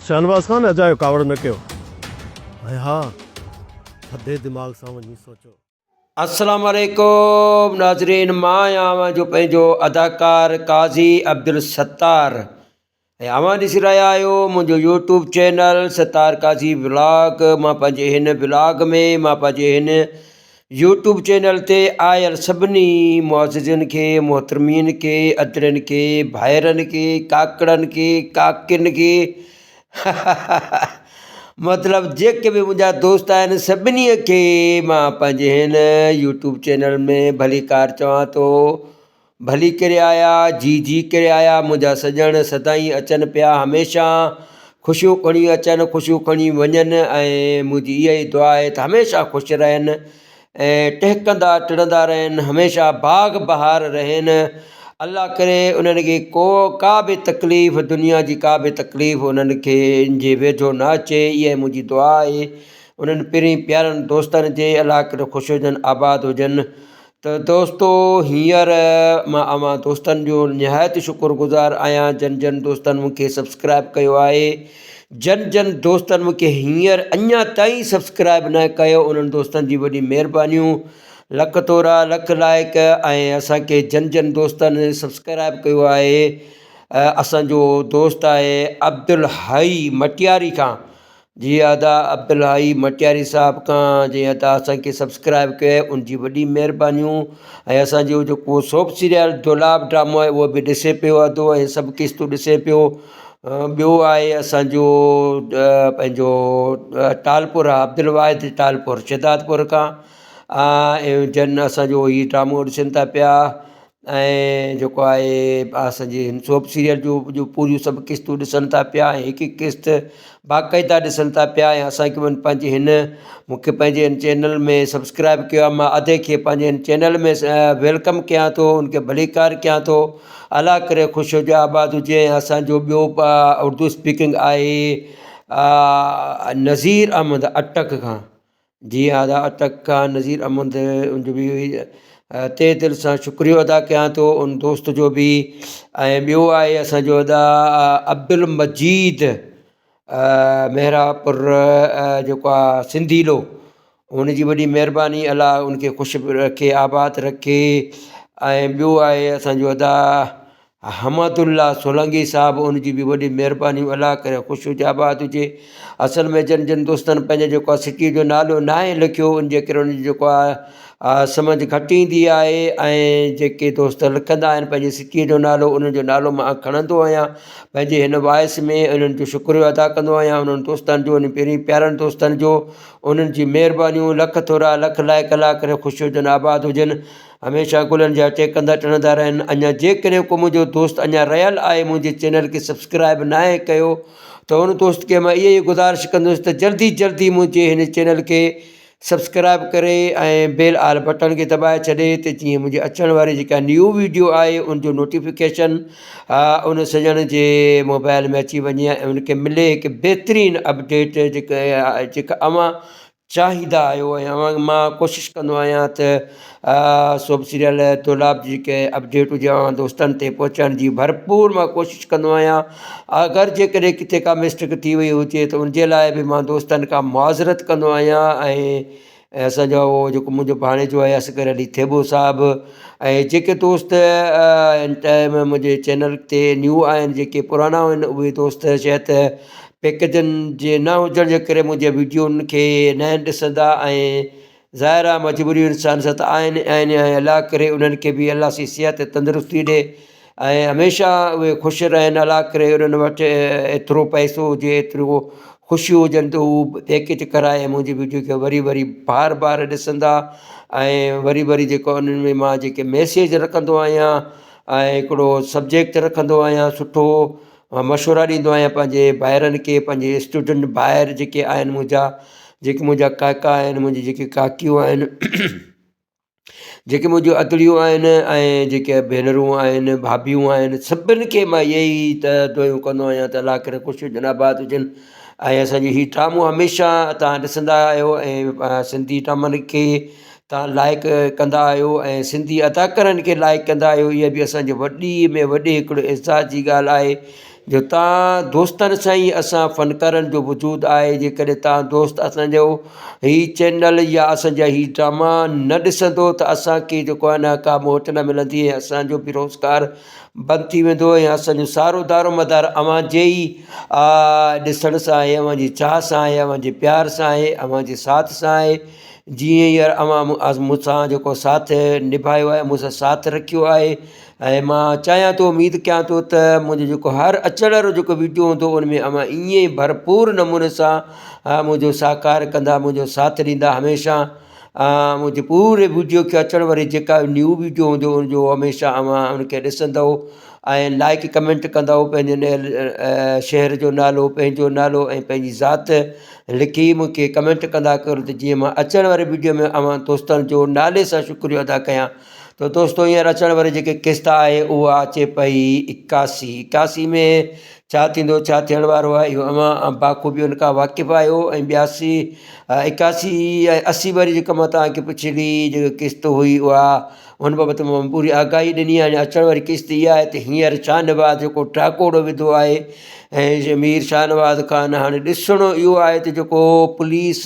شاهنواز خان اجايو ڪاوڙ نه ڪيو ۽ ها ٿڌي دماغ سان وڃي سوچو. السلام عليڪم ناظرين مان آهيان اوهان جو پنهنجو اداڪار قاضي عبدالستار ۽ اوهان ڏسي رهيا آهيو منهنجو YouTube channel Sattar Qazi vlog مان پنهنجي هن ولاگ ۾ مان پنهنجي هن يوٽيوب چينل تي آيل سڀني معززين کي، محترمين کي، ادڙين کي، ڀائرن کي، ڪاڪڙن کي، ڪاڪين کي مطلب جيڪي به منهنجا دوست آهن سڀني کي مان پنهنجي هن يوٽيوب چينل ۾ ڀليڪار چوان ٿو. ڀلي ڪري آيا، جي جي ڪري آيا، منهنجا سڄڻ سدائين اچن پيا، هميشه خوشيون کڻي اچن، خوشيون کڻي وڃن ۽ منهنجي اها ئي دعا آهي ته هميشه خوش رهن ۽ ٽهڪندا ٽڙندا رهن، هميشه باغ بهار رهن، الله ڪري انهن کي ڪو ڪا به تڪليف دنيا جي ڪا به تڪليف انهن کي جي ويجهو نه اچي، اها ئي منهنجي دعا آهي انهن پرين پيارن دوستن جي الله ڪري خوش هجن آباد هجن. ته دوستو هينئر مان اوهان دوستن جو نهايت شڪر گذار آهيان جن جن دوستن مون کي سبسڪرائب ڪيو آهي جن جن دوستن مون کي هينئر اڃا تائين سبسڪرائب نه ڪيو انهن دوستن جي وڏي مهربانيون لک ٿورا لک لائق ۽ اسانکي جن جن دوستن سبسڪرائب ڪيو آهي اسانجو دوست آهي عبدالحئي مٽياري کان جي ادا عبدالحئي مٽياري صاحب کان جنهن ادا اسان کي سبسڪرائب ڪيو آهي ان جي وڏي مهربانيون ۽ اسان جو جيڪو سوپ سيريل دولاب ڊرامو آهي اهو به ڏسي پيو ادو ۽ سڀ قسطون ڏسي پيو ٻيو آهي اسان جو پنهنجو ٽالپور عبدالواحد ٽالپور شهدادپور کان ۽ جن اسان جو هي ڊرامو ڏسن ٿا پيا ۽ جيڪو آهي اسان جي هن سوپ سيريل جو جو پوريون سڀ قسطون ڏسن ٿا پيا ۽ هڪ هڪ قسط باقاعده ڏسن ٿا پيا ۽ اسان کي به پنهنجي هن مون کي پنهنجي هن چينل ۾ سبسڪرائب ڪيو آهي مان ادي کي پنهنجي هن چينل ۾ welcome ڪيان ٿو ان کي ڀليڪار ڪيان ٿو الله ڪري خوش هجي آباد هجي ۽ اسان جو ٻيو اردو اسپيڪنگ آهي نذير احمد اٽڪ کان جي ادا اٽڪ کان نذير احمد ان جو به تهه دل سان شڪريو ادا ڪيان ٿو ان دوست جو به ۽ ٻيو آهي اسانجو ادا عبدالمجيد مهراپور جيڪو آهي سنڌيلو ان جي وڏي مهرباني الله ان کي خوش رکي آباد رکي ۽ ٻيو آهي اسانجو ادا حمد الله سولنگي صاحب ان جي به وڏي مهرباني الله ڪري خوش هجي آباد هجي اصل ۾ جن جن دوستن پنهنجي جيڪو آهي سٽي جو نالو ناهي لکيو ان جي ڪري ان جي جيڪو آهي سمجھ گهٽ ايندي آهي ۽ جيڪي دوست لکندا آهن پنهنجي سٽي جو نالو انهن جو نالو مان کڻندو آهيان پنهنجي هن وائس ۾ انهن جو شڪريو ادا ڪندو آهيان انهن دوستن جو انهن پهرين پيارن دوستن جو انهن جي مهربانيون لک ٿورا لک لائق الله ڪري خوش هجن آباد هجن هميشه گلن جا ٽهڪندا ٽڙندا رهن اڃا جيڪڏهن ڪو منهنجو دوست اڃا رهيل آهي منهنجي چينل کي سبسڪرائب ناهي ڪيو ته ان دوست کي مان اها ئي گذارش ڪندس ته جلدي جلدي منهنجي هن چينل کي سبسڪرائب ڪري ۽ بيل آل بٽڻ کي دٻائي ڇڏي ته جيئن منهنجي اچڻ واري جيڪا نيو ويڊيو آهي ان جو نوٽيفڪيشن ان سڄڻ جي موبائل ۾ اچي وڃي ۽ ان کي ملي هڪ بهترين اپڊيٽ جيڪا جيڪا اوهان چاهيندا آهيو ۽ اوهان مان ڪوشش ڪندو آهيان ته سوپ سيريل دولاب جي جيڪي اپڊيٽ هجي اوهان دوستن تي پهچائڻ جي ڀرپور مان ڪوشش ڪندو آهيان اگر جيڪڏهن ڪٿي ڪا مسٽيڪ ٿي وئي هجي ته ان جي لاء به مان دوستن کان معذرت ڪندو آهيان ۽ اسان جو اهو جيڪو منهنجو ڀاڻيجو آهي اصغر علي ٿيٻو صاحب ۽ جيڪي دوست هن ٽائيم منهنجي چينل تي نيو آهن جيڪي پراڻا آهن اهي دوست شايد پيڪيجن جي نه هجڻ جي ڪري منهنجي وڊيون کي ناهن ڏسندا ۽ ظاهر آهي مجبوريون انسان سان ته آهن ئي آهن ۽ الله ڪري انهن کي به الله سي صحت ۽ تندرستي ڏي ۽ هميشه اهي خوش رهن الله ڪري انهن وٽ ايترو پئسو هجي ايترو خوشيون هجن ته هو پيڪيج ڪرائي منهنجي وڊيو کي وري وري بار بار ڏسندا ۽ وري وري جيڪو انهن ۾ مان جيڪي ميسيج رکندو آهيان ۽ هڪڙو سبجيڪٽ رکندو آهيان سٺو مان مشورا ڏيندو آهيان پنهنجي ڀائرن کي پنهنجي اسٽوڊنٽ ڀائر جيڪي آهن منهنجا جيڪي منهنجا ڪاڪا آهن منهنجي جيڪي ڪاڪيون آهن جيڪي منهنجون ادڙيون آهن ۽ جيڪي ڀينرون آهن ڀاڀيون آهن سڀني کي مان اهي ئي ته دعائون ڪندو آهيان ته الله ڪري خوش هجن آباد هجن ۽ اسانجو هي ڊرامو هميشه توهان ڏسندا آهيو ۽ سنڌي ڊرامن کي توهان لائيڪ ڪندا آهيو ۽ سنڌي اداڪارن کي لائيڪ ڪندا آهيو اها به اسان جي وڏي ۾ وڏي هڪڙو اعزاز جي ڳالهه آهي جو تان دوستن سان ئي اسان فنڪارن جو وجود آهي جيڪڏهن تان دوست اسان جو هي چينل يا اسان جا هي ڊراما نه ڏسندو ته اسان کي جيڪو آهي نه ڪا موٽ نه ملندي ۽ اسان جو به روزگار بند ٿي ويندو ۽ اسان جو سارو دارو مدار اوهان جي ئي ڏسڻ سان آهي اوهان جي چاهه سان آهي اوهان جي پيار سان آهي اوهان جي ساٿ سان آهي جيئن هينئر اوهان مون سان جيڪو ساٿ نڀايو آهي مون سان ساٿ رکيو آهي ۽ مان چاهيان ٿو اميد ڪيان ٿو ته منهنجو جيڪو هر اچڻ وارو جيڪو ويڊيو هوندو ان ۾ اوهان ائين ئي ڀرپور نموني سان منهنجو سهڪار ڪندا منهنجو ساٿ ڏيندا هميشه منهنجي پوري وڊيو کي اچڻ واري جيڪا نيو وڊيو هوندو ان جو هميشه اوهان ان کي ڏسندؤ ۽ لائڪ ڪمينٽ ڪندؤ پنهنجي شهر جو نالو پنهنجو نالو ۽ پنهنجي ذات لکي مون کي ڪمينٽ ڪندا ڪريو ته جيئن مان اچڻ واري وڊيو ۾ اوهان دوستن جو نالي سان شڪريو ادا ڪيان ته دوستو هينئر اچڻ واري جيڪي قسط آهي اها اچي پئي اڪاسي اڪاسي ۾ ڇا ٿيندو ڇا ٿيڻ وارو آهي اهو اوهان باخوبي ان کان واقف آهيو ۽ ٻياسي اڪاسي ۽ اسي واري جيڪا مان توهان کي پڇلي جيڪا قسط هئي اها ان بابت مان پوري آگاهي ڏني آهي اچڻ واري قسط اها آهي ته هينئر شاهنواز جيڪو ٽاڪوڙو وڌو آهي ۽ مير شاهنواز خان هاڻي ڏسڻو اهو آهي ته جيڪو پوليس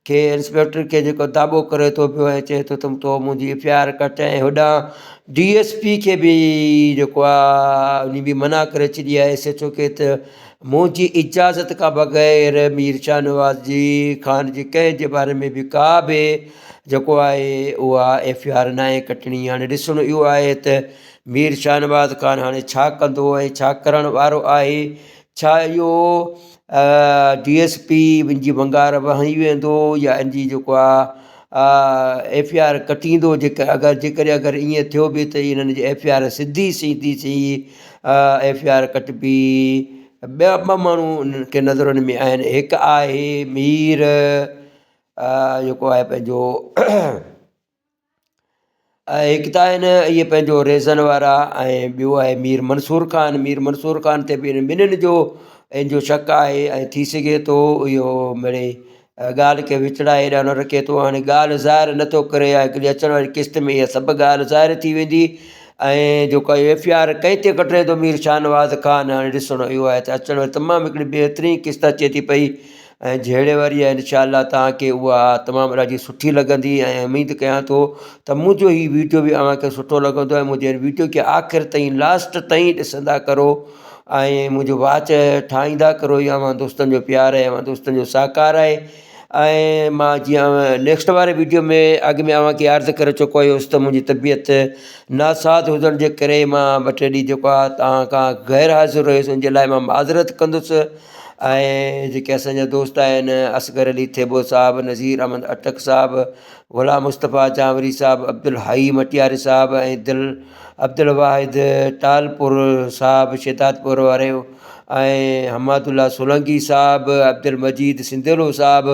کي انسپيڪٽر کي جيڪو داٻو ڪري ٿو پيو ۽ چئي ٿو ته تو منهنجي ايف I R ڪٽ ۽ هوڏانهن ڊي ايس پي کي به جيڪو آهي ان به منع ڪري ڇڏي آهي ايس ايڇ او کي ته منهنجي اجازت کان بغير مير شاهنواز جي خان جي ڪنهن جي باري ۾ به ڪا به جيڪو آهي اها ايف I R ناهي ڪٽڻي هاڻي ڏسڻو اهو آهي ته مير شاهنواز خان هاڻي ڇا ڪندو ۽ ڇا ڪرڻ وارو آهي ڇا اهو ڊي ايس پي ان جي ونگار وهي ويندو يا ان جي جيڪو آهي ايف I R ڪٽيندو جيڪر اگر جيڪڏهن اگر ائين ٿيو به ته انهن جي ايف I R سڌي سيڌي سئي ايف I R ڪٽبي. ٻيا ٻه ماڻهو انهن کي نظرن ۾ آهن هڪ آهي مير جيڪو آهي پنهنجو ۽ هڪ ته آهن اهي پنهنجو ريزن وارا ۽ ٻيو آهي مير منصور خان مير منصور خان تي به انهن ٻنهين جو ان جو شڪ آهي ۽ ٿي سگهي ٿو اهو مڙئي ڳالهه کي وچڙائي هيڏانهن هوڏانهن رکي ٿو هاڻي ڳالهه ظاهر نٿو ڪري يا هڪڙي اچڻ واري قسط ۾ اها سڀ ڳالهه ظاهر ٿي ويندي ۽ جيڪو ايف I R ڪنهن تي ڪڍري ٿو مير شاهنواز خان هاڻي ڏسڻو اهو آهي ته اچڻ واري تمام هڪڙي بهترين قسط اچي ٿي پئي ۽ جهيڙي واري آهي انشاء الله توهان کي اها تمام ڏاڍي سٺي لڳندي ۽ اميد ڪيان ٿو ته منهنجو هي ويڊيو به اوهان کي سٺو لڳندو ۽ منهنجي هن ويڊيو کي آخر تائين لاسٽ تائين ڏسندا ڪرو ۽ منهنجو واچ ٺاهيندا ڪرو اهو اوهان دوستن جو پيار آهي اوهان دوستن جو سهڪار آهي ۽ مان جيئن نيڪسٽ واري ويڊيو ۾ اڳ ۾ اوهان کي عرض ڪري چڪو هيس ته منهنجي طبيعت ناساز هجڻ جي ڪري مان ٻه ٽي ڏينهن جيڪو آهي توهان کان غير حاضر رهيس ان جي لاء مان معذرت ڪندس ۽ جيڪي اسان جا دوست آهن اصغر علي ٿيٻو صاحب، نذير احمد اٽڪ صاحب، غلام مصطفيٰ جانوري صاحب، عبدالحئي مٽياري صاحب ۽ دل عبدالواحد ٽالپور صاحب شهدادپور واري ۽ حماد الله سولنگي صاحب، عبدالمجيد سنڌيلو صاحب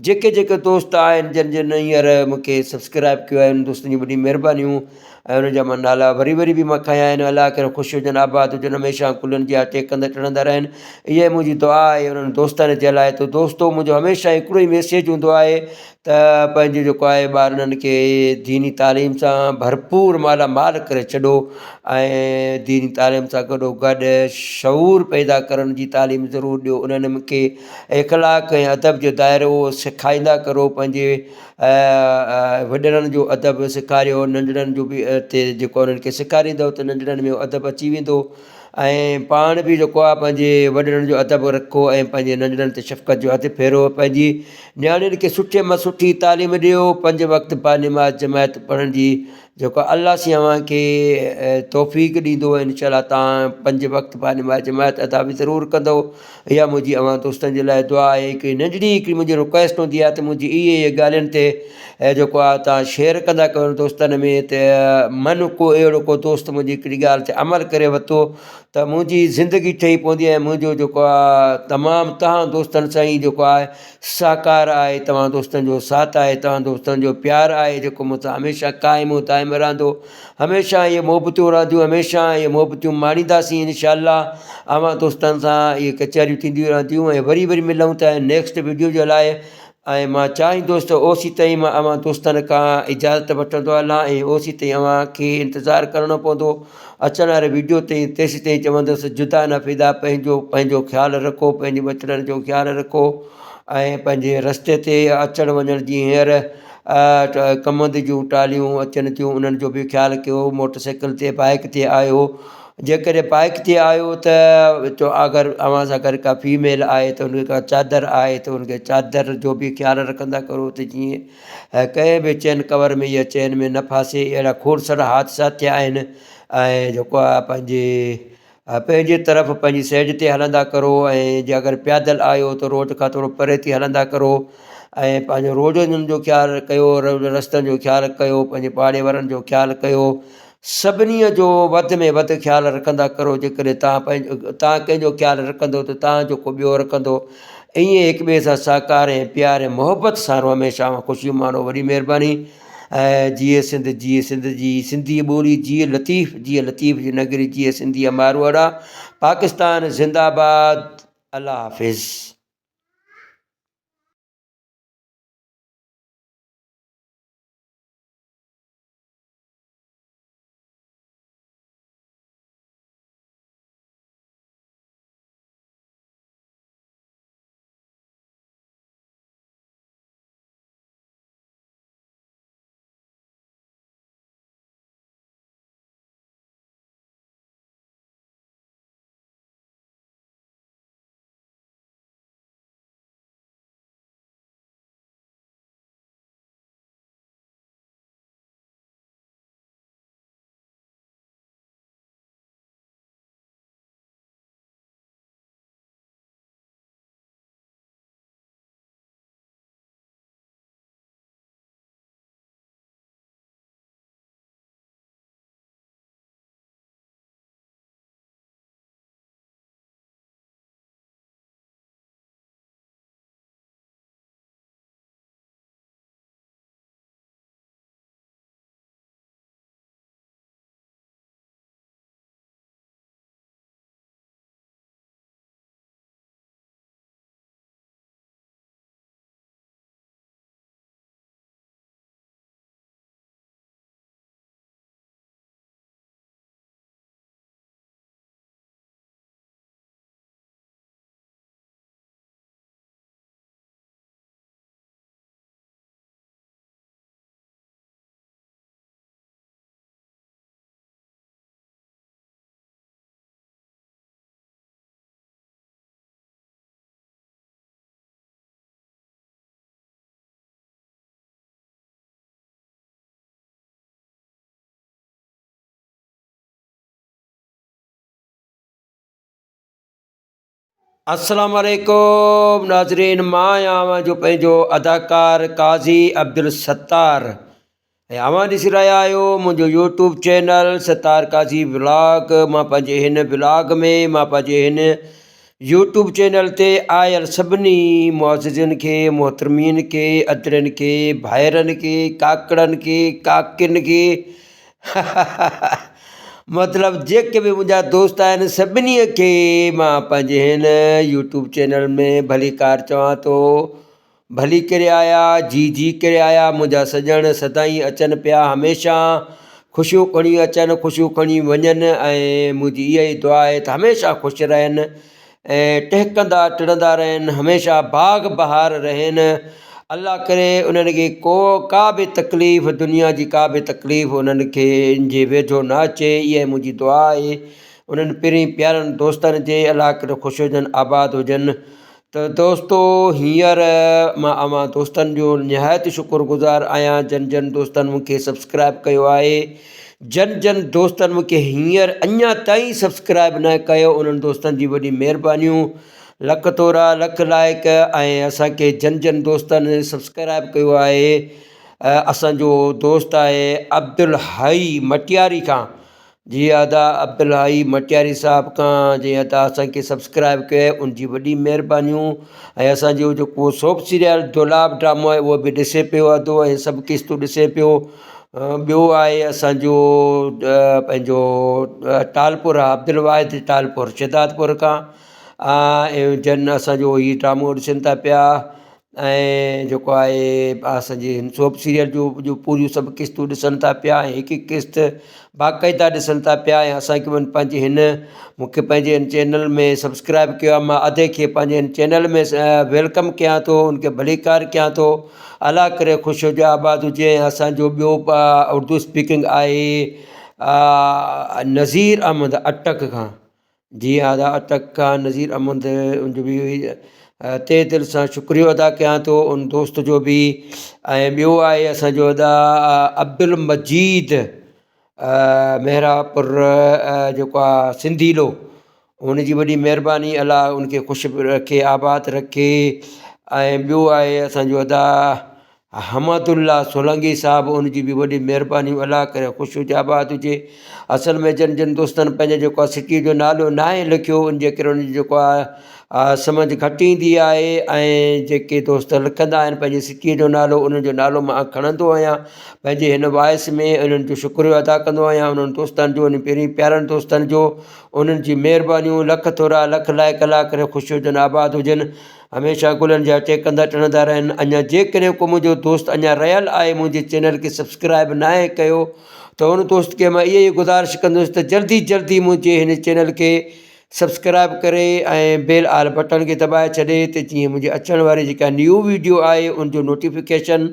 جيڪي جيڪي دوست آهن جن جن هينئر مون کي سبسڪرائب ڪيو آهي انهن دوستن جون وڏيون مهربانيون. ۽ انهن جا مان نالا وري وري به مان کنيا آهن الله ڪري خوش هجن آباد هجن هميشه ڪلهن جي ٽيڪندي ٽڙندا رهن اها ئي منهنجي دعا آهي انهن دوستن جي لاء ته دوستو منهنجو هميشه هڪڙو ئي ميسيج هوندو آهي ته پنهنجو جيڪو آهي ٻارڙن کي ديني تعليم سان ڀرپور مالا مال ڪري ڇڏو ۽ ديني تعليم سان گڏو گڏ شعور پيدا ڪرڻ جي تعليم ضرور ڏيو انهن کي اخلاق ۽ ادب جو دائرو سکائيندا ڪرو پنهنجي وڏڙن جو ادب سيکاريو ننڍڙن جو به تي جيڪو انهن کي سيکاريندو ته ننڍڙن ۾ ادب اچي ويندو ۽ پاڻ به جيڪو آهي پنهنجي وڏڙن جو ادب رکو ۽ پنهنجي ننڍڙن تي شفقت جو هٿ ڦيرو پنهنجي نياڻين کي سٺي مان سٺي تعليم ڏيو پنج وقت با نماز جماعت پڙهڻ جي جيڪو الله سين اوهان کي توفيق ڏيندو انشاء الله تان پنج وقت با نماز جماعت ادا به ضرور ڪندو اها منهنجي اوهان دوستن جي لاء دعا آهي هڪڙي ننڍڙي هڪڙي منهنجي رڪويسٽ هوندي آهي ته منهنجي اهي اهي ڳالهين تي جيڪو آهي تان شيئر ڪندا ڪيو دوستن ۾ ته من ڪو اهڙو ڪو دوست منهنجي هڪڙي ڳالهه تي عمل ڪري ورتو ته منهنجي زندگي ٺهي پوندي ۽ منهنجو جيڪو آهي تمام تهان دوستن سان ئي جيڪو آهي سهڪار آهي توهان دوستن جو ساٿ آهي توهان دوستن جو پيار آهي جيڪو مون سان هميشه قائم و دائم رهندو هميشه اهي محبتون رهنديون هميشه اهي محبتون ماڻينداسين انشاء الله اوهان دوستن سان اهي ڪچهريون ٿينديون رهنديون ۽ وري وري ملون ٿا نيڪسٽ ويڊيو جي لاء. ۽ مان چاهيندس ته اوسي تائين مان اوهان دوستن کان اجازت وٺندو هلان ۽ اوسي تائين اوهان کي انتظار ڪرڻو پوندو اچڻ واري ويڊيو تائين تيسي تائين چوندس جدا نه فدا پنهنجو پنهنجو خيال رکو پنهنجي ٻچڙن جو خيال رکو ۽ پنهنجي رستي تي اچڻ وڃڻ جي هينئر ڪمند جون ٽاليون اچن ٿيون انهن جو به خيال ڪيو موٽر سائيڪل تي بائيڪ تي آيو جيڪڏهن بائيڪ تي آيو ته اگر اوهان سان گڏ ڪا فيميل آهي ته ان کي ڪا چادر آهي ته ان کي چادر جو به خيال رکندا ڪرو ته جيئن ڪنهن به چين ڪور ۾ يا چين ۾ نه ڦاسي اهڙا کوڙ سارا حادثا ٿيا آهن ۽ جيڪو آهي پنهنجي پنهنجي طرف پنهنجي سيڊ تي هلندا ڪرو ۽ جي اگر پيادل آهيو ته روڊ کان ٿورو پري ٿي هلندا ڪرو ۽ پنهنجو روڊن جو خيال ڪيو رستن جو خيال ڪيو پنهنجي پاڙي وارن جو خيال ڪيو سڀني جو وڌ ۾ وڌ خيال رکندا ڪرو جيڪڏهن توهان پنهنجو توهان ڪنهن جو خيال رکندو ته توهان جو ڪو ٻيو رکندو ائين هڪ ٻئي سان سهڪار ۽ پيار ۽ محبت سان رهو هميشه خوشيون ماڻو وڏي مهرباني ۽ جيئي سنڌ جيئي سنڌ جي سنڌي ٻولي جيئي لطيف جيئي لطيف جي نگري جيئي سنڌي ماروئڙا پاڪستان زنده آباد الله حافظ. السلام عليڪم ناظرين مان آهيان اوهان جو پنهنجو اداڪار قاضي عبدالستار ۽ اوهان ڏسي رهيا آهيو منهنجو YouTube channel Sattar Qazi vlog مان پنهنجي هن ولاگ ۾ مان پنهنجي هن يوٽيوب چينل تي آيل سڀني معززين کي محترمين کي ادڙين کي ڀائرن کي ڪاڪڙن کي ڪاڪين کي مطلب جيڪي به منهنجا دوست آهن سڀني کي مان پنهنجي هن يوٽيوب چينل ۾ ڀليڪار چوان ٿو ڀلي ڪري آيا جي جي ڪري آيا منهنجا سڄڻ سدائين اچن پيا هميشه خوشيون کڻي اچن خوشيون کڻي وڃن ۽ منهنجي اها ئي دعا آهي ته هميشه خوش رهن ۽ ٽهڪندا ٽڙندا رهن هميشه باغ بهار رهن الله ڪري انهن کي ڪو ڪا به تڪليف دنيا جي ڪا به تڪليف انهن کي جي ويجهو نه اچي اها منهنجي دعا آهي انهن پرين پيارن دوستن جي الله ڪري خوش هجن آباد هجن ته دوستو هينئر مان اوهان دوستن جو نهايت شڪر گذار آهيان جن جن دوستن مون کي سبسڪرائب ڪيو آهي جن جن دوستن مون کي هينئر اڃا تائين سبسڪرائب نه ڪيو انهن دوستن جي وڏي مهربانيون لک ٿورا لک لائق ۽ اسان کي جن جن دوستن سبسڪرائب ڪيو آهي اسان جو دوست آهي عبدالحئي مٽياري کان جي ادا عبدالحئي مٽياري صاحب کان جنهن ادا اسان کي سبسڪرائب ڪيو آهي ان جي وڏي مهربانيون ۽ اسان جو جيڪو سوپ سيريل دولاب ڊرامو آهي اهو به ڏسي پيو ادو ۽ سڀ قسطون ڏسي پيو ٻيو آهي اسان جو پنهنجو ٽالپر عبدالواحد ٽالپر شهدادپور کان ۽ جن اسان جو هي ڊرامو ڏسن ٿا پيا ۽ جيڪو آهي اسانجي هن سوپ سيريل جو جو پوريون سڀ قسطون ڏسن ٿا پيا ۽ هڪ هڪ قسط باقاعده ڏسن ٿا پيا ۽ اسانکي به پنهنجي هن مونکي پنهنجي هن چينل ۾ سبسڪرائب ڪيو آهي مان ادي کي پنهنجي هن چينل ۾ welcome ڪيان ٿو ان کي ڀليڪار ڪيان ٿو الله ڪري خوش هجي آباد هجي ۽ اسانجو ٻيو اردو اسپيڪنگ آهي نذير احمد اٽڪ کان جي ها ادا اٽڪ کان نذير احمد ان جو به تهه دل سان شڪريو ادا ڪيان ٿو ان دوست جو به ۽ ٻيو آهي اسانجو ادا عبدالمجيد مهراپور جيڪو آهي سنڌيلو ان جي وڏي مهرباني الله ان کي خوش رکي آباد رکي ۽ ٻيو آهي اسانجو ادا حمد الله سولنگي صاحب ان جي به وڏي مهرباني الله ڪري خوش هجي آباد هجي اصل ۾ جن جن دوستن پنهنجي جيڪو آهي سٽي جو نالو ناهي لکيو ان جي ڪري ان جي جيڪو آهي سمجھ گهٽ ايندي آهي ۽ جيڪي دوست لکندا آهن پنهنجي سٽي جو نالو انهن جو نالو مان کڻندو آهيان پنهنجي هن وائس ۾ انهن جو شڪريو ادا ڪندو آهيان انهن دوستن جو انهن پهرين پيارن دوستن جو انهن جي مهربانيون لک ٿورا لک لائق الله ڪري خوش هجن آباد هجن هميشه گلن جا ٽيڪندا ٽڻندا رهن اڃا جيڪڏهن ڪو منهنجو دوست اڃا رهيل آهي منهنجي چينل کي سبسڪرائب ناهي ڪيو ته ان دوست کي مان اها ئي گذارش ڪندس ته جلدي جلدي منهنجي هن چينل کي سبسڪرائب ڪري ۽ بيل آل بٽڻ کي دٻائي ڇڏي ته جيئن منهنجي اچڻ واري جيڪا نيو ويڊيو آهي ان جو نوٽيفڪيشن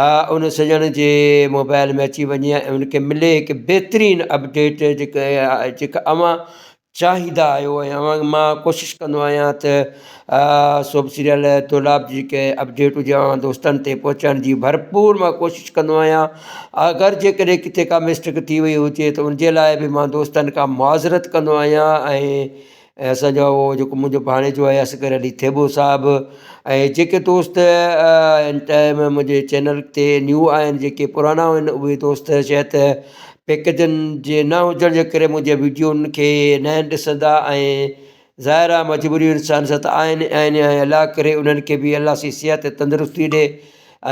ان سڄڻ جي موبائل ۾ اچي وڃي ۽ ان کي ملي هڪ بهترين اپڊيٽ جيڪا جيڪا اوهان چاهيندا آهيو ۽ اوهان مان ڪوشش ڪندو آهيان ته سوپ سيريل دولاب جي جيڪي اپڊيٽ هجي اوهان دوستن تي پهچائڻ جي ڀرپور مان ڪوشش ڪندو آهيان اگر جيڪڏهن ڪٿي ڪا مسٽيڪ ٿي وئي هجي ته ان جي لاء به مان دوستن کان معذرت ڪندو آهيان ۽ اسانجو اهو جيڪو منهنجو ڀاڻيجو آهي اصغر علي ٿيٻو صاحب ۽ جيڪي دوست هن ٽائيم منهنجي چينل تي نيو آهن جيڪي پراڻا آهن اهي دوست شايد پيڪيجن جي نه هجڻ جي ڪري منهنجي وڊيون کي نه ڏسندا ۽ ظاهر آهي مجبوريون انسان سان ته آهن آهن ۽ الله ڪري انهن کي به الله سي صحت تندرستي ڏي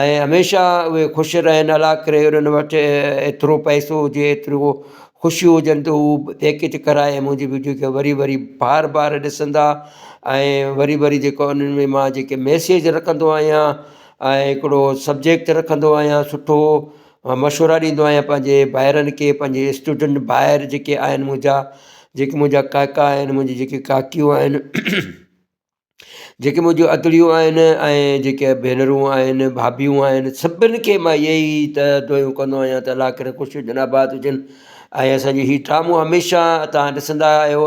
۽ هميشه اهي خوش رهن الله ڪري انهن وٽ ايترو پئسو هجي ايترو خوشيون هجن ته هو پيڪيج ڪرائي منهنجي وڊيو کي وري وري بار بار ڏسندا ۽ وري وري جيڪو انهن ۾ مان جيڪي ميسيج رکندو آهيان ۽ هڪڙو سبجيڪٽ رکندو آهيان سٺو مشورا ڏيندو آهيان پنهنجي ڀائرن کي پنهنجي اسٽوڊنٽ ڀائر جيڪي آهن منهنجا جيڪي منهنجا ڪاڪا آهن منهنجي جيڪي ڪاڪيون آهن جيڪي منهنجون ادڙيون آهن ۽ جيڪي ڀينرون آهن ڀاڀيون آهن سڀني کي مان اهي ئي ته دعائون ڪندو آهيان ته الله ڪري خوش هجن آباد هجن ۽ اسانجو هي ڊرامو هميشه توهان ڏسندا آهيو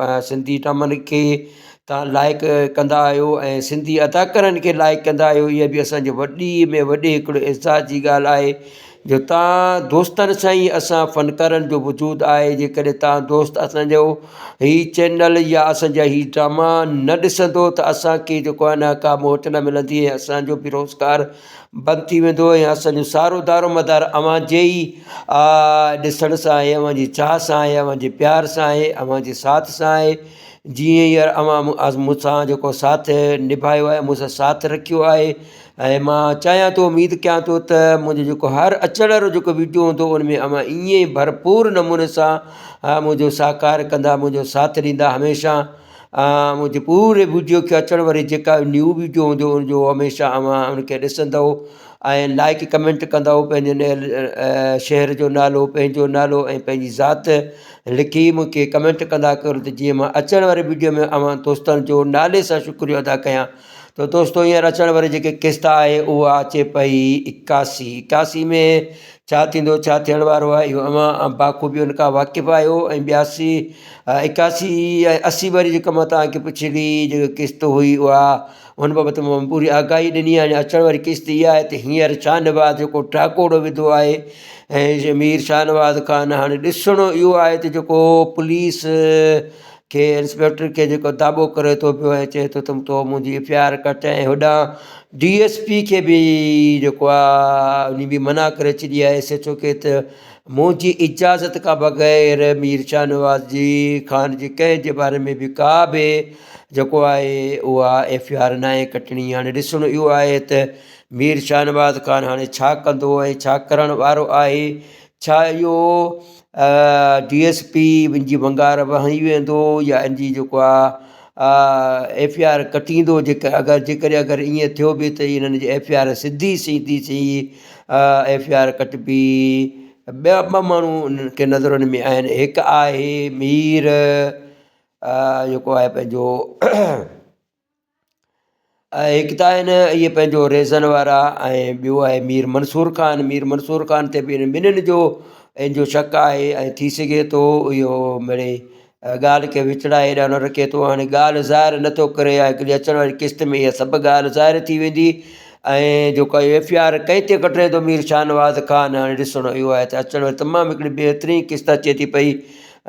۽ سنڌي ڊرامن کي توهان لائڪ ڪندا آهيو ۽ سنڌي اداڪارن کي لائڪ ڪندا آهيو اها به اسانجي وڏي ۾ وڏي هڪڙو اعزاز جي ڳالهه آهي جو توهان دوستن سان ئي اسان فنڪارن جو وجود آهي جيڪڏهن توهان دوست اسانجو هي چينل يا اسانجا هي ڊراما نه ڏسندو ته اسانکي جيڪو آهي نه ڪا موٽ نه ملندي ۽ اسانجو به روزگار بند ٿي ويندو ۽ اسانجو سارو دارو مدار اوهان جي ئي ڏسڻ سان آهي اوهان جي چاهه سان آهي اوهان جي پيار سان آهي اوهان جي ساٿ سان آهي جيئن هينئر اوهان مون سان جيڪو ساٿ نڀايو آهي مون سان ساٿ رکيو آهي ۽ مان چاهيان ٿو اميد ڪيان ٿو ته منهنجو جيڪو هر اچڻ وارو جيڪو ويڊيو هوندو ان ۾ اوهان ائين ئي ڀرپور نموني سان منهنجو سهڪار ڪندا منهنجو ساٿ ڏيندا هميشه منهنجي پوري ويڊيو کي اچڻ واري جيڪا نيو ويڊيو هوندو ان جو هميشه اوهان ان کي ڏسندو ۽ لائڪ ڪمينٽ ڪندو پنهنجي شهر جو نالو پنهنجو نالو ۽ پنهنجي ذات لکي مون کي ڪمينٽ ڪندا ڪريو ته جيئن مان اچڻ واري ويڊيو ۾ اوهان دوستن جو نالي سان شڪريو ادا ڪيان ته دوستو هينئر اچڻ واري جيڪي قسط آهي اها اچي پئي اڪاسي اڪاسي ۾ ڇا ٿيندو ڇا ٿيڻ وارو آهي اهو اوهان باخوبي ان کان واقف آهيو ۽ ٻياسي اڪاسي ۽ اسي واري جيڪا مان توهان کي پڇلي جيڪا قسط هئي اها ان بابت مان پوري آگاهي ڏني آهي اچڻ واري قسط اها آهي ته هينئر شاهنواز جيڪو ٽاڪوڙو وڌو آهي ۽ مير شاهنواز خان هاڻي ڏسڻو اهو آهي ته جيڪو پوليس کي انسپيڪٽر کي جيڪو داٻو ڪري ٿو پيو ۽ چئي ٿو ته تو منهنجي ايف I R ڪٽ ۽ هوڏانهن ڊي ايس پي کي به جيڪو آهي ان به منع ڪري ڇڏي آهي ايس ايڇ او کي ته منهنجي اجازت کان بغير مير شاهنواز جي خان جي ڪنهن جي باري ۾ به ڪا به جيڪو آهي اها ايف I R ناهي ڪٽڻي هاڻي ڏسڻو اهو آهي ته مير شاهنواز خان هاڻي ڇا ڪندو ۽ ڇا ڪرڻ وارو آهي ڇا اهو ڊي ايس پي ان جي ونگار وهي ويندو يا ان جي جيڪو آهي ايف I R ڪٽيندو جيڪر اگر جيڪڏهن اگر ائين ٿيو به ته انهن جي ايف I R سڌي سڌي سئي ايف I R ڪٽبي. ٻيا ٻه ماڻهو انهن کي نظرن ۾ آهن هڪ آهي مير جيڪو آهي پنهنجو ۽ هڪ ته آهن اهي پنهنجو ريزن وارا ۽ ٻيو آهي مير منصور خان مير منصور خان تي به انهن ٻنهين جو ان جو شڪ آهي ۽ ٿي سگهي ٿو اهو مڙئي ڳالهه کي وچڙائي هيڏانهن هوڏانهن رکي ٿو هاڻي ڳالهه ظاهر نٿو ڪري يا هڪڙي اچڻ واري قسط ۾ اها سڀ ڳالهه ظاهر ٿي ويندي ۽ جيڪو ايف I R ڪنهن تي ڪڍرائي ٿو مير شاهنواز خان هاڻي ڏسڻو اهو آهي ته اچڻ واري تمام هڪڙي بهترين قسط اچي ٿي پئي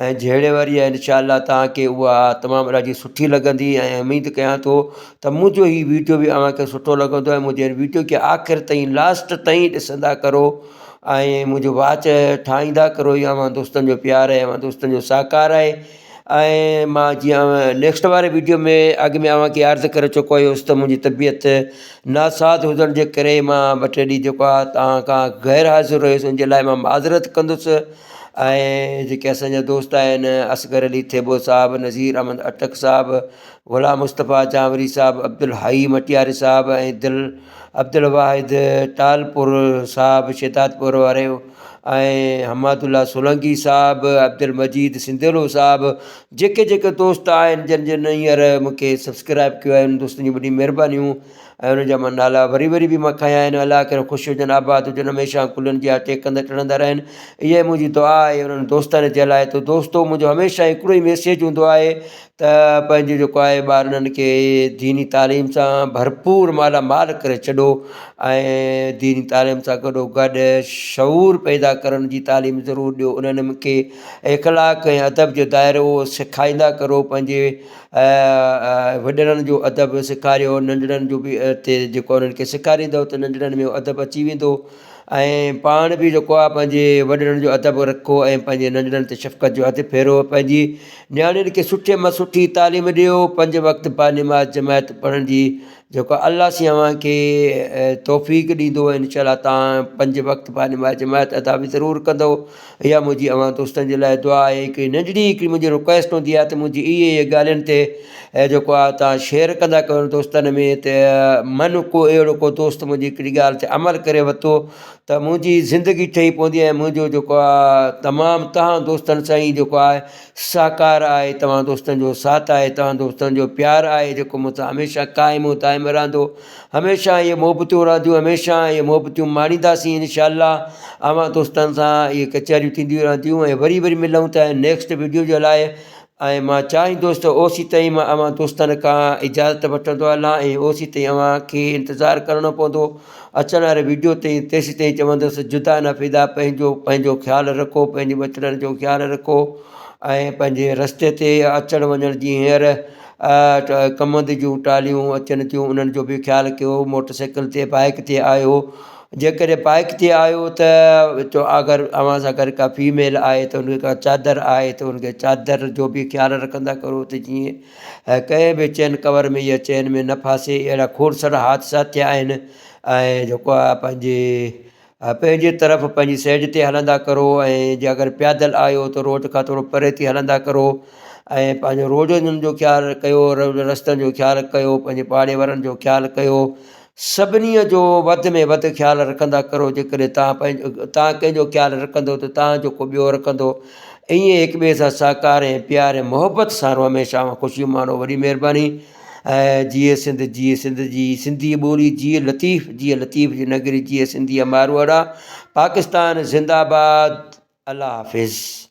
۽ جهيڙي واري آهي انشاء الله توهان کي اها تمام ڏاڍي سٺي لڳندي ۽ اميد ڪيان ٿو ته منهنجو هي ويڊيو به اوهان کي سٺو لڳندو ۽ منهنجي هن ويڊيو کي آخر تائين لاسٽ تائين ڏسندا ڪرو ۽ منهنجو واچ ٺاهيندا ڪرو اهو اوهان دوستن جو پيار آهي اوهان دوستن جو سهڪار آهي ۽ مان جيئن نيڪسٽ واري ويڊيو ۾ اڳ ۾ اوهان کي عرض ڪري چڪو هيس ته منهنجي طبيعت ناساز هجڻ جي ڪري مان ٻه ٽي ڏينهن جيڪو آهي توهان کان غير حاضر رهيس ان جي لاء مان معذرت ڪندس ۽ جيڪي اسان جا دوست آهن اصغر علي ٿيٻو صاحب، نذير احمد اٽڪ صاحب، غلام مصطفيٰ جانوري صاحب، عبدالحئي مٽياري صاحب ۽ دل عبدالواحد ٽالپور صاحب شهدادپور واري ۽ حماد الله سولنگي صاحب، عبدالمجيد سنڌيلو صاحب جيڪي جيڪي دوست آهن جن جن هينئر مون کي سبسڪرائب ڪيو آهي انهن دوستن جون وڏيون مهربانيون. ۽ انهن جا مان نالا وري وري به مان کنيا آهن الله ڪري خوش هجن آباد هجن هميشه گلن جي ٽيڪندا ٽڙندا رهن اها ئي منهنجي دعا آهي انهن دوستن جي لاء ته دوستو منهنجو هميشه هڪڙو ئي ميسيج هوندو آهي ته پنهنجو جيڪو آهي ٻارڙن کي ديني تعليم سان ڀرپور مالا مال ڪري ڇڏو ۽ ديني تعليم سان گڏو گڏ شعور پيدا ڪرڻ جي تعليم ضرور ڏيو انهن کي اخلاق ۽ ادب جو دائرو سکائيندا ڪرو پنهنجي وڏڙن جو ادب سيکاريو ننڍڙن جو به تي جيڪو انهن کي سيکاريندو ته ننڍڙن ۾ ادب اچي ويندو ۽ پاڻ به جيڪو آهي پنهنجي وڏڙن جو ادب رکو ۽ پنهنجي ننڍڙن تي شفقت جو هٿ ڦيرو پنهنجي نياڻين کي سٺي مان سٺي تعليم ڏيو پنج وقت با نماز جماعت پڙهڻ جي جيڪو الله سائين اوهان کي توفيق ڏيندو انشاء الله تان پنج وقت با نماز جماعت ادا به ضرور ڪندو اها منهنجي اوهان دوستن جي لاء دعا آهي هڪڙي ننڍڙي هڪڙي منهنجي رڪويسٽ هوندي آهي ته منهنجي اهي اهي ڳالهين تي جيڪو آهي توهان شيئر ڪندا ڪيو دوستن ۾ ته من ڪو اهڙو ڪو دوست منهنجي هڪڙي ڳالهه تي عمل ڪري ورتو ته منهنجي زندگي ٺهي پوندي ۽ منهنجو جيڪو آهي تمام توهان دوستن سان ئي جيڪو آهي سهڪار آهي توهان دوستن جو ساٿ آهي توهان دوستن جو پيار آهي جيڪو مون سان هميشه قائم و دائم رهندو هميشه اهي محبتون رهنديون هميشه اهي محبتون ماڻينداسين انشاء الله اوهان دوستن سان اهي ڪچهريون ٿينديون رهنديون ۽ وري وري ملون ٿا نيڪسٽ ويڊيو جي لاء ۽ مان چاهيندس ته اوسي تائين مان اوهان دوستن کان اجازت وٺندو هلان ۽ اوسي تائين اوهان کي انتظار ڪرڻو پوندو اچڻ واري ويڊيو تائين تيسي تائين چوندس جدا نه فدا پنهنجو پنهنجو خيال رکو پنهنجي ٻچڙن جو خيال رکو ۽ پنهنجي رستي تي اچڻ وڃڻ جي هينئر ڪمند جون ٽالهيون اچن ٿيون انهن جو به خيال ڪيو موٽر سائيڪل تي بائيڪ تي آيو جيڪڏهن بائيڪ تي آيو ته اگر اوهان سان گڏ ڪا فيميل آهي ته ان کي ڪا چادر آهي ته ان کي چادر جو به خيال رکندا ڪرو ته جيئن ڪنهن به چين ڪور ۾ يا چين ۾ نه ڦاسي اهڙا کوڙ سارا حادثا ٿيا آهن ۽ جيڪو آهي پنهنجي پنهنجي طرف پنهنجي سائيڊ تي هلندا ڪرو ۽ جي اگر پيادل آهيو ته روڊ کان ٿورو پري ٿي هلندا ڪرو ۽ پنهنجو روڊن جو خيال ڪيو رستن جو خيال ڪيو پنهنجي پاڙي وارن جو خيال ڪيو سڀني جو وڌ ۾ وڌ خيال رکندا ڪرو جيڪڏهن توهان پنهنجو توهان ڪنهن جو خيال رکندو ته توهان جو ڪو ٻيو رکندو ائين هڪ ٻئي سان سهڪار ۽ پيار ۽ محبت سان رهو هميشه خوشيون ماڻو وڏي مهرباني ۽ جيئي سنڌ جيئي سنڌ جي سنڌي ٻولي جيئي لطيف جيئي لطيف جي نگري جيئي سنڌي ماروئڙا پاڪستان زنده آباد الله حافظ.